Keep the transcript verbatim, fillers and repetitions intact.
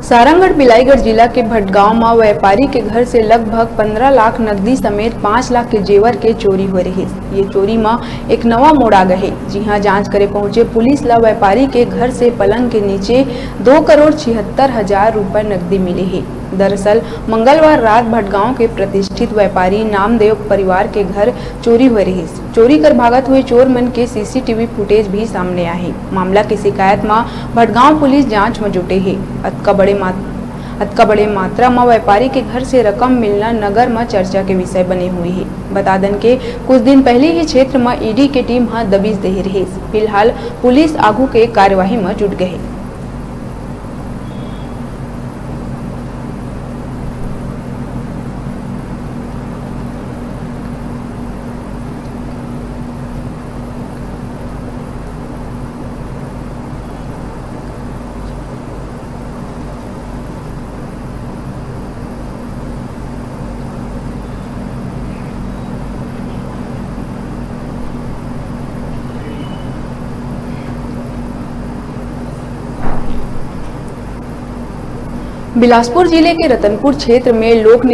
सारंगढ़ बिलाईगढ़ जिला के भटगांव म व्यापारी के घर से लगभग पंद्रह लाख नकदी समेत पाँच लाख के जेवर के चोरी होए रहिस। ये चोरी म एक नवा मोड़ आ गए हे, जिहां जांच करे पहुंचे पुलिस ल व्यापारी के घर से पलंग के नीचे दो करोड़ छिहत्तर हजार रुपए नकदी मिले हे। दरअसल मंगलवार रात भटगांव के प्रतिष्ठित व्यापारी नामदेव परिवार के घर चोरी होए रहिस। चोरी कर भागत हुए चोर मन के सीसीटीवी फुटेज भी सामने आए हे। मामला के शिकायत म भटगांव पुलिस जांच म जुटे हे। अतका बड़े मात-, अतका बड़े मात्रा म व्यापारी के घर से रकम मिलना नगर म चर्चा के विषय बने हुए हे। बता दन के कुछ दिन पहले ही क्षेत्र म ईडी के टीम ह दबिश देहे रहिस। फिलहाल पुलिस आगू के कार्यवाही म जुट गए हे। बिलासपुर जिले के रतनपुर क्षेत्र में लोक